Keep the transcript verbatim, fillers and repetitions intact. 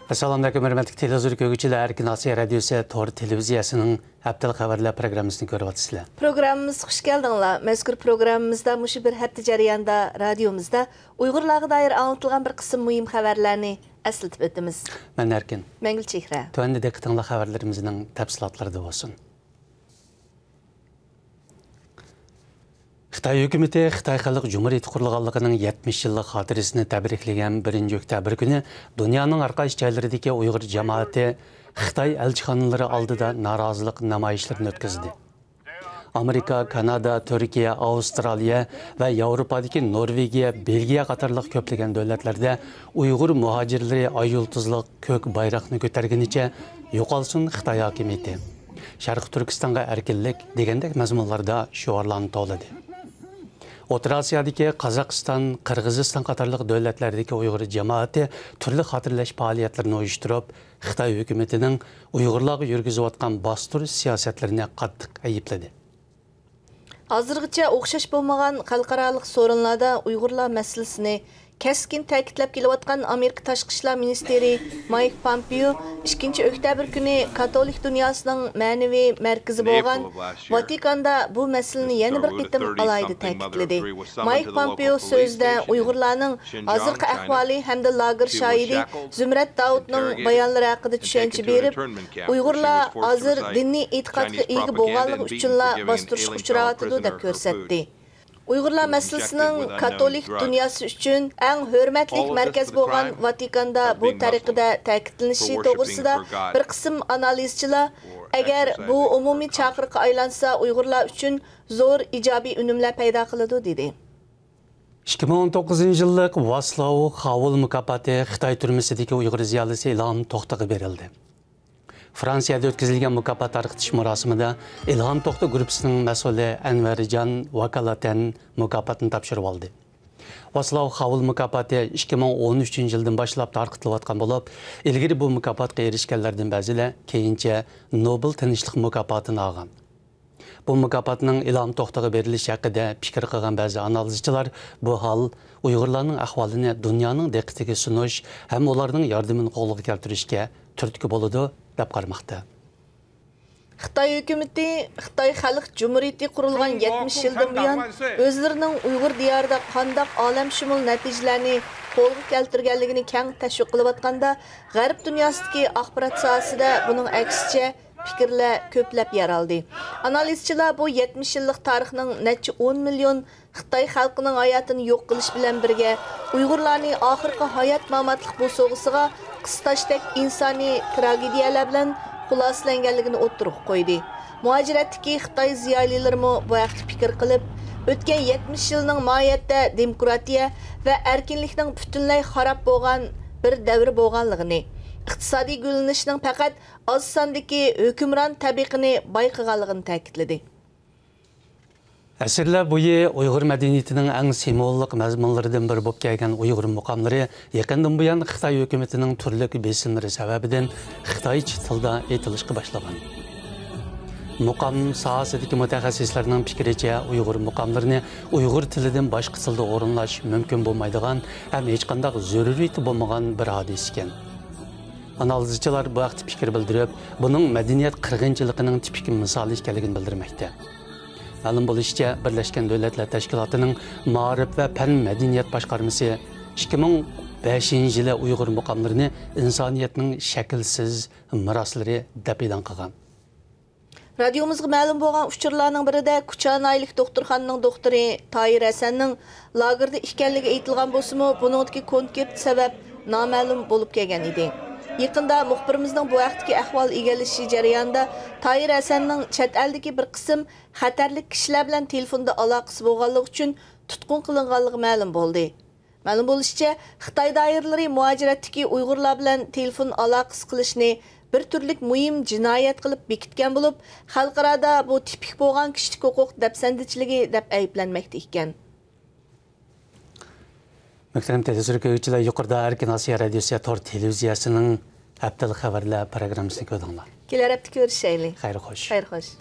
ئەسسالامۇئەلەيكۇم، ھۆرمەتلىك تېلېۋىزور كۆرگۈچىلەر، ئەركىن ئاسىيا رادىيوسى تور تېلېۋىزىيەسىنىڭ ھەپتىلىك خەۋەرلەر پروگراممىسىنى كۆرۈۋاتىسىلەر. پروگراممىمىزغا خۇش كەلدىڭلار. مەزكۇر پروگراممىمىزدا مۇشۇ بىر ھەپتە جەريانىدا رادىيومىزدا ئۇيغۇرلارغا دائىر ئاڭلىتىلغان بىر قىسىم مۇھىم خەۋەرلەرنى ئەسلىتىپ ئۆتىمىز. مەن ئەركىن. مەن گۈلچېھرە. تۆۋەندە دىققىتىڭلار خەۋەرلىرىمىزنىڭ تەپسىلاتلىرىدا بولسۇن. خىتاي ھۆكۈمىتى خىتاي خەلق جۇمھۇرىيىتى قۇرۇلغانلىقىنىڭ يەتمىش يىللىق خاتىرىسىنى تەبرىكلىگەن بىرىنچى ئۆكتەبىر كۈنى دۇنيانىڭ ھەر قايسى جايلىرىدىكى ئۇيغۇر جامائىتى خىتاي ئەلچىخانىلىرى ئالدىدا نارازىلىق نامايىشلىرىنى ئۆتكۈزدى. ئامېرىكا، كانادا، تۈركىيە، ئاۋسترالىيە ۋە ياۋروپادىكى نورۋېگىيە، بېلگىيە قاتارلىق كۆپلىگەن دۆلەتلەردە ئۇيغۇر مۇھاجىرلىرى ئاي يۇلتۇزلۇق كۆك بايراقنى كۆتەرگىنىچە «يوقالسۇن خىتاي ھاكىمىيىتى! شەرقىي تۈركىستانغا ئەركىنلىك» دېگەندەك مەزمۇنلاردا شوئارلارنى توۋلىدى. ئوتتۇرا ئاسىيادىكى قازاقىستان، قىرغىزىستان قاتارلىق دۆلەتلەردىكى ئۇيغۇر جامائىتى تۈرلۈك خاتىرىلەش پائالىيەتلىرىنى ئۇيۇشتۇرۇپ، خىتاي ھۆكۈمىتىنىڭ ئۇيغۇرلارغا يۈرگۈزۈۋاتقان باستۇرۇش سىياسەتلىرىنى قاتتىق ئەيىبلىدى. ھازىرغىچە ئوخشاش بولمىغان خەلقئارالىق سورۇنلاردا ئۇيغۇرلار مەسىلىسىنى كەسكىن تەكىتلەپ كېلىۋاتقان ئامېرىكا تاشقى ئىشلار مىنىستىرى مايك پامپېئو ئىككىنچى ئۆكتەبىر كۈنى كاتولىك دۇنياسىنىڭ مەنىۋى مەركىزى بولغان ۋاتىكاندا بۇ مەسىلىنى يەنە بىر قېتىم ئالاھىدە تەكىتلىدى. مايك پامپېئو سۆزىدە ئۇيغۇرلارنىڭ ھازىرقى ئەھۋالى ھەمدە لاگېر شاھىدى زۇمرەت داۋۇتنىڭ بايانلىرى ھەققىدە چۈشەنچە بېرىپ، ئۇيغۇرلار ھازىر دىنىي ئېتىقادقا ئىگە بولغانلىقى ئۈچۈنلا باستۇرۇشقا ئۇچراۋاتىدۇ، دەپ كۆرسەتتى. ئۇيغۇرلار مەسىلىسىنىڭ كاتولىك دۇنياسى ئۈچۈن ئەڭ ھۆرمەتلىك مەركەز بولغان ۋاتىكاندا بۇ تەرىقىدە تەكىتلىنىشى توغرىسىدا بىر قىسىم ئانالىزچىلار، ئەگەر بۇ ئومۇمىي چاقىرىققا ئايلانسا، ئۇيغۇرلار ئۈچۈن زور ئىجابىي ئۈنۈملەر پەيدا قىلىدۇ، دېدى. ئىككى مىڭ ئون توققۇزىنچى يىللىق ۋاسلاۋ خاۋېل مۇكاپاتى خىتاي تۈرمىسىدىكى ئۇيغۇر زىيالىيسى ئىلھام توختىغا بېرىلدى. فرانسىيەدە ئۆتكۈزۈلگەن مۇكاپات تارقىتىش مۇراسىمىدا ئىلھام توختى گۇرۇپپىسىنىڭ مەسئۇلى ئەنۋەرجان ۋاكالاتەن مۇكاپاتنى تاپشۇرۇۋالدى. ۋاسلاۋ خاۋېل مۇكاپاتى ئىككى مىڭ ئون ئۈچىنچى يىلدىن باشلاپ تارقىتىلىۋاتقان بولۇپ، ئىلگىرى بۇ مۇكاپاتقا ئېرىشكەنلەردىن بەزىلەر كېيىنچە نوبېل تىنچلىق مۇكاپاتىنى ئالغان. بۇ مۇكاپاتنىڭ ئىلھام توختىغا بېرىلىشى ھەققىدە پىكىر قىلغان بەزى ئانالىزچىلار بۇ ھال ئۇيغۇرلارنىڭ ئەھۋالىنى دۇنيانىڭ دىققىتىگە سۇنۇش ھەم ئۇلارنىڭ ياردىمىنى قولغا كەلتۈرۈشكە تۈرتكە بولىدۇ، دەپ قارىماقتا. خىتاي ھۆكۈمىتى خىتاي خەلق جۇمھۇرىيىتى قۇرۇلغان يەتمىش يىلدىن بۇيان ئۆزلىرىنىڭ ئۇيغۇر دىيارىدا قانداق ئالەمشۇمۇل نەتىجىلەرنى قولغا كەلتۈرگەنلىكىنى كەڭ تەشۋىق قىلىۋاتقاندا، غەرب دۇنياسىدىكى ئاخبارات ساھەسىدە بۇنىڭ ئەكسىچە پىكىرلەر كۆپلەپ يار ئالدى. ئانالىزچىلار بۇ يەتمىش يىللىق تارىخنىڭ نەچچە ئون مىليون خىتاي خەلقىنىڭ ھاياتىنى يوق قىلىش بىلەن بىرگە، ئۇيغۇرلارنى ئاخىرقى ھايات-ماماتلىق بوسۇغىسىغا قىستاشتەك ئىنسانىي تراگېدىيەلەر بىلەن خۇلاسىلەنگەنلىكىنى ئوتتۇرىغا قويدى. مۇھاجىرەتتىكى خىتاي زىيالىيلىرىمۇ بۇ ھەقتە پىكىر قىلىپ، ئۆتكەن يەتمىش يىلنىڭ ماھىيەتتە دېموكراتىيە ۋە ئەركىنلىكنىڭ پۈتۈنلەي خاراب بولغان بىر دەۋر بولغانلىقىنى، ئىقتىسادىي گۈللىنىشنىڭ پەقەت ئاز ساندىكى ھۆكۈمران تەبىقىنى بايقىغانلىقىنى تەكىتلىدى. ئەسىرلەر بويى ئۇيغۇر مەدەنىيىتىنىڭ ئەڭ سىمۋوللۇق مەزمۇنلىرىدىن بىرى بولۇپ كەلگەن ئۇيغۇر مۇقاملىرى يېقىندىن بۇيان خىتاي ھۆكۈمىتىنىڭ تۈرلۈك بېسىملىرى سەۋەبىدىن خىتايچە تىلدا ئېيتىلىشقا باشلىغان. مۇقام ساھەسىدىكى مۇتەخەسسىسلەرنىڭ پىكرىچە، ئۇيغۇر مۇقاملىرىنى ئۇيغۇر تىلىدىن باشقا تىلدا ئورۇنلاش مۇمكىن بولمايدىغان ھەم ھېچقانداق زۆرۈرىيىتى بولمىغان بىر ھادىسە ئىكەن. ئانالىزچىلار بۇ ھەقتە پىكىر بىلدۈرۈپ، بۇنىڭ مەدەنىيەت قىرغىنچىلىقىنىڭ تىپىك مىسالى ئىكەنلىكىنى بىلدۈرمەكتە. مەلۇم بولۇشىچە، بىرلەشكەن دۆلەتلەر تەشكىلاتىنىڭ مائارىپ ۋە پەن مەدەنىيەت باشقارمىسى ئىككى مىڭ بەشىنچى يىلى ئۇيغۇر مۇقاملىرىنى ئىنسانىيەتنىڭ شەكىلسىز مىراسلىرى دەپ ئېلان قىلغان. رادىيومىزغا مەلۇم بولغان ئۇچۇرلارنىڭ بىرىدە، كۇچا ناھىيەلىك دوختۇرخانىنىڭ دوختۇرى تاھىر ھەسەننىڭ لاگېردا ئىكەنلىكى ئېيتىلغان بولسىمۇ، بۇنىڭدىكى كونكرېت سەۋەب نامەلۇم بولۇپ كەلگەن ئىدى. يېقىندا مۇخبىرىمىزنىڭ بۇ ھەقتىكى ئەھۋال ئىگىلىشى جەريانىدا، تاھىر ھەسەننىڭ چەت ئەلدىكى بىر قىسىم خەتەرلىك كىشىلەر بىلەن تېلېفوندا ئالاقىسى بولغانلىقى ئۈچۈن تۇتقۇن قىلىنغانلىقى مەلۇم بولدى. مەلۇم بولۇشىچە، خىتاي دائىرىلىرى مۇھاجىرەتتىكى ئۇيغۇرلار بىلەن تېلېفون ئالاقىسى قىلىشنى بىر تۈرلۈك مۇھىم جىنايەت قىلىپ بېكىتكەن بولۇپ، خەلقئارادا بۇ تىپىك بولغان كىشىلىك ھوقۇق دەپسەندىچىلىكى دەپ ئەيىبلەنمەكتە ئىكەن. مۆھتەرەم تېلېۋىزور كۆرگۈچىلەر، يۇقىرىدا ئەركىن ئاسىيا رادىيوسى تور تېلېۋىزىيەسىنىڭ ھەپتىلىك خەۋەرلەر پروگراممىسىنى كۆردۈڭلار. كېلەر ھەپتە كۆرۈشەيلى. خەير خوش. خەير خوش.